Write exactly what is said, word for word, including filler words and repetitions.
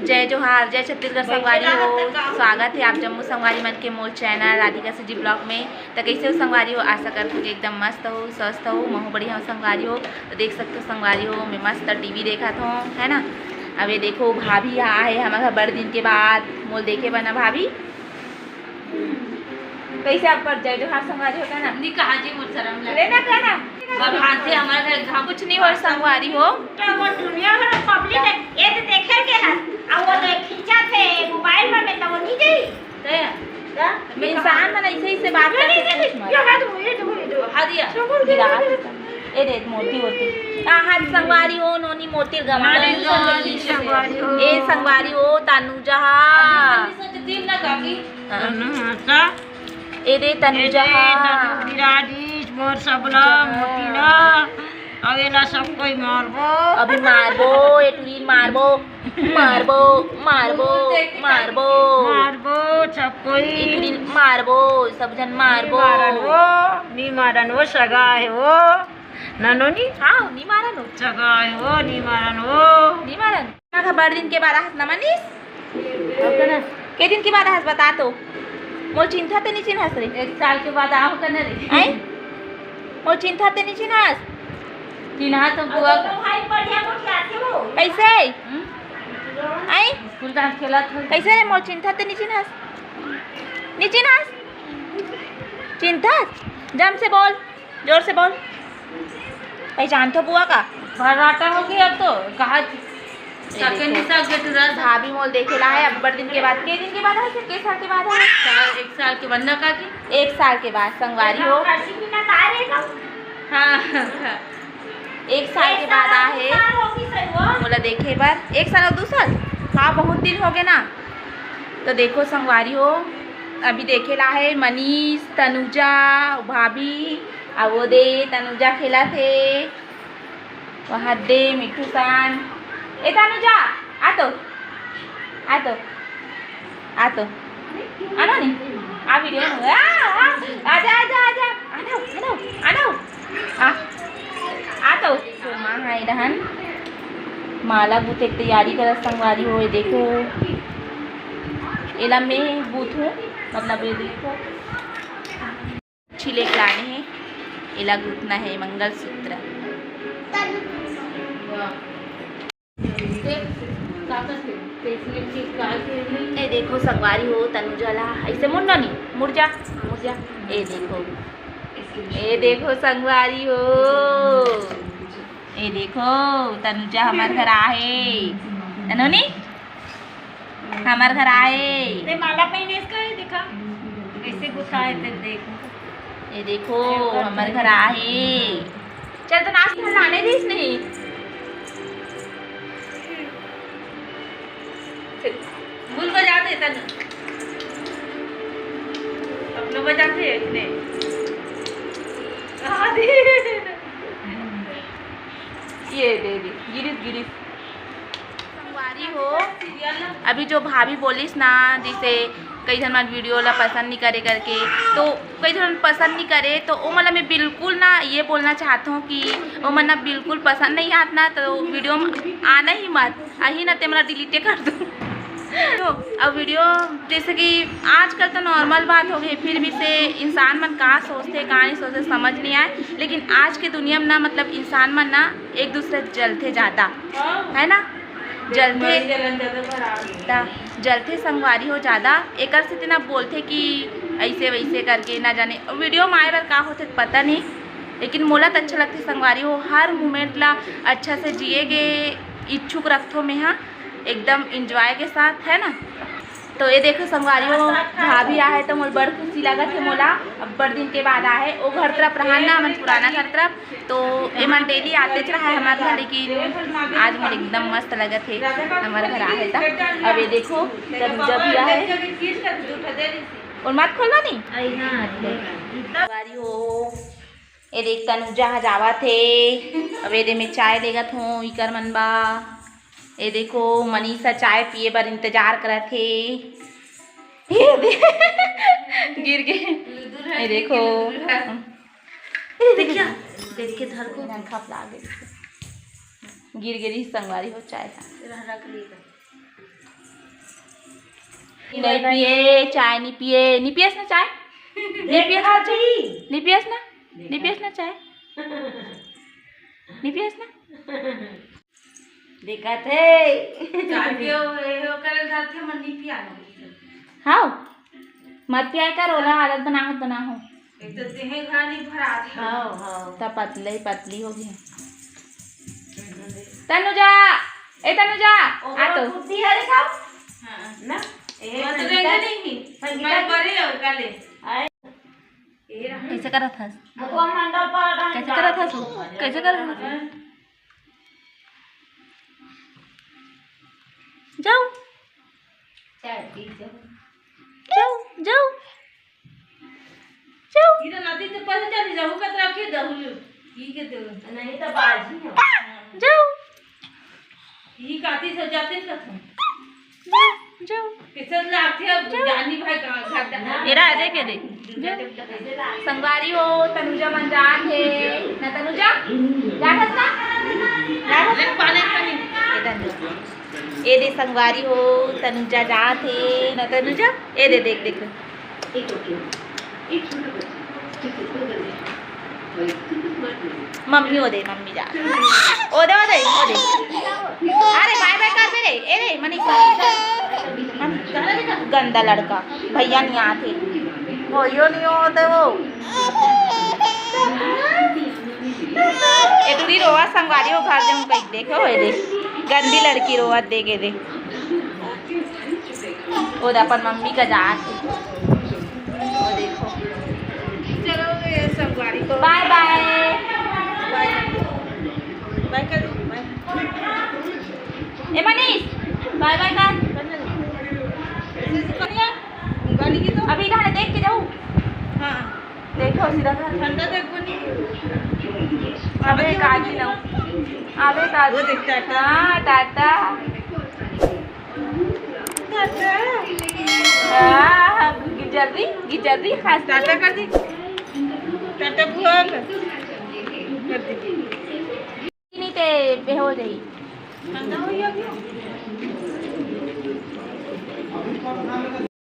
जय जोहार, जय छत्तीसगढ़ संगवारी हो। स्वागत हे आप जम्मो संगवारी मन के मोर चैनल राधिका सीजी ब्लॉग में। त कइसे हो संगवारी हो? आशा करथों कि एकदम मस्त हो, स्वस्थ हो, महू बढ़िया हो संगवारी हो। त देख सकथो संगवारी हो, मैं मस्त टीवी देखत हों, है ना। अब ये देखो भाभी आ हे हमर घर बड़ दिन के बाद मोला देखे बर ना भाभी। कइसे आप कर जय जोहार संगवारी हो, कहना? नहीं कहा जी, मोर शर्म लगे। लेना कहना? अब हाथे हमारे घर घाम कुछ नहीं हो संगवारी हो। तो वो दुनिया भर पब्लिक है, ये तो देखे के है। अब वो तो खींचा थे मोबाइल में, तो वो नहीं गई। तो मैं इंसान मन ऐसे ही से बात करते हैं, कुछ मत। ये हाथ वो, ये दो, ये दो। गिरा। ए दे मोती वोती। आ, हाथ संगवारी हो, नोनी मोती गमा। ए संगवारी हो, तनुजा हा। हाँ। ए दे तनुजा हा। गिरा दीस मोर सबला मोती ला। अब एला सब कोई मारबो। अभी मारबो, ए टुरी मारबो। मारबो, मारबो, मारबो। मारबो, सब कोई। ए टुरी मारबो, सब झन मारबो। नी मारन वो, नी मारन वो, सगा हे वो। ननोनी? हाँ, नी मारन वो। सगा हे वो, नी मारन वो। नी मारन। का बड़ दिन के बाद आहस ना मनीष? के दिन के बाद आहस बता तो। मोला चिन्हत ते नी चिन्हस रे? एक साल के बाद आहो कने रे। आई? मोला चिन्हत ते नी चिन्हस? चिन्हा तो बुआ। तो भाई बढ़िया गोठियाथे वो। कइसे? हम्म? आई? स्कूल डांस खेलत हो। कइसे रे मोला चिन्हत ते नी चिन्हस? नी चिन्हस? चिन्हत? जम से बोल। जोर से बोल। पहचानथो बुआ का? भर्राटा हो गया अब तो। कहा ये सके देखो। नहीं सके टुरा सा। भाभी मोला देखे ला हे, अब्बड़ दिन के बाद। के दिन के बाद हे? के साल के बाद हे? साल, एक साल के बन्ना का की? एक साल के बाद संगवारी हो। हाँ, हाँ, हाँ। एक साल के बाद आ हे मोला देखे बर। एक साल अउ दू साल? हाँ, बहुत दिन हो गे ना। तो देखो संगवारी हो, अभी देखे ला हे मनीष, तनुजा, भाभी, अउ वो दे तनुजा खेलत हे। वहाँ दे मिठू सान। ए तनुजा, आ तो, आ तो, आ तो, आ ना नी, आ वीडियो में, आ, आ, आजा, आजा, आजा, आ ना, आ ना, आ ना, आ, आ तो, तो माँ हाँ रहन, माला गूथे के तैयारी करत संगवारी हो, ये देखो, एला मैं गूथूँ, मतलब ये देखो। मच्छी लेके लाने हे, एला गूथना हे मंगलसूत्र। ए देखो संगवारी हो, तनुजा ला ऐसे मुड़ना नहीं, मुड़ जा, मुड़ जा। ए देखो, ए देखो संगवारी हो, ए देखो तनुजा हमर घर आहे, तनोनी। हमर घर आहे। ते माला पहिने इसका है, दिखा। कैसे गुथा है, ते देखो। ये देखो, हमर घर आहे। चल तो नाच तो लाने दीस नहीं। चल, गुल बजा दे तन। अपनो बजाते हैं इतने। आ दे। ये दे दे, गिरीश, गिरीश। संगवारी हो, अभी जो भाभी बोलिस ना, जैसे कई झन मन वीडियो ला पसंद नहीं करे करके, तो कई झन पसंद नहीं करे, तो ओ मन ला मैं बिल्कुल ना ये बोलना चाहत हूँ कि ओ मन ना बिल्कुल पसंद नहीं आत ना, तो वीडियो में आना ही मत, आही ना ते मन ला डिलीटे कर दो। तो अब वीडियो जैसे कि आजकल तो नॉर्मल बात हो गई, फिर भी से इंसान मन का सोचते, का नहीं सोचते, समझ नहीं आए। लेकिन आज के दुनिया में ना, मतलब, इंसान मन ना एक दूसरे जलते ज़्यादा, है ना, जलते, ता, जलते संगवारी हो ज़्यादा। एकर सेती ना बोलते कि ऐसे वैसे करके ना जाने वीडियो में आए बर का होते पता नहीं, लेकिन मोला तो अच्छा लगते संगवारी हो, हर मोमेंट ला अच्छा से जिए के इच्छुक रखथो मैं, हाँ, एकदम एंजॉय के साथ, है ना। तो ये देखो संगवारी हो, भाभी आहे तो मोला बड़ खुशी लागत हे। मोला अब्बड़ दिन के बाद आहे, ओ घर तरफ रहन ना, हमन पुराना घर तरफ, तो एमन डेली आतेच रहा है हमारे घर, लेकिन आज मोला एकदम मस्त लगत हे हमारे घर आहे त। अब ये देखो तनुजा भी आहे, और मत खोलना नहीं। संगवारी हो, ये देख तनुजा ह जावत हे, अब ये दे मैं चाय लेगत हूँ इकर मन बा। ये देखो, मनीषा चाय पिए बर इंतजार करत हे। ये दे, गिर गे। ये देखो। देखिए, देखिए धर को। खप लागे। गिर गे रही संगवारी हो चाय हा। रख ली। नहीं पिए, चाय नहीं पिए, नहीं पिएस ना चाय? नहीं पिएस ना चाय? नहीं पिएस ना? नहीं पिएस ना चाय? नहीं पिएस ना? देखत हे। चाय पियो, ए, ओकर जाथे, मन नहीं पिया। हाँ, मत पिया कर, ओला आदत बनाहो, बनाहो। एक तो देहे घा नहीं भरा दे। हाँ, हाँ। त पतली, पतली हो गई। तनुजा, ए तनुजा, आ तो। बुद्धि हरे खाओ। हाँ। ना? ए, वो तो संगीता, देंगे नहीं। संगीता। मैं बड़े हो काले। आए। ए रहा। कैसे करत हस? वो मंडल पर कैसे करत हस? कैसे करत हस? हाँ। जाओ। जाओ, जाओ। जाओ। इधर नाती तो पहले चली जाओ, कतरा के दहुल। ई के दो। नहीं तो बाजी हो। जाओ। ई काती से जाते कथम। जाओ, जाओ। किसे लाते अब जानी भाई का घर का। एरा, देखे दे। संगवारी हो, तनुजा मन जात हे। ना तनुजा? जात हस ना? जात हस? पाले कमी। ए दे संगवारी हो, तनुजा जात हे। ना तनुजा? ए दे, देख, देख। मम्मी ओ दे, मम्मी जा। ओ दे, ओ दे, ओ दे। अरे bye bye कर दे रे। ए रे, मनीष। गंदा लड़का। भैया नहीं आते। वो यो नहीं होते वो। ए टूरी रोवा संगवारी हो घर जाऊं कहीं देखो, ए दे। गंदी लड़की रोवा देखे दे। वो दे अपन मम्मी का जात हे। वो देखो। चलो, ये संगवारी को bye bye। Bye। Bye कर दो, bye। ए मनीष, bye bye कर। ऐसे से करिया, गाली की तो। अभी इधर देख के जाओ। हाँ। देखो सीधा कर। ठंडा देखो नहीं। अबे काजी ना। अबे काजी। वो देख टाटा। हाँ, टाटा। टाटा। हाँ, गिर जल्दी, गिर जल्दी, खास टाटा कर दी। टाटा बुआ कर। कर दी। नहीं ते बेहोश है। ठंडा हो गया क्या?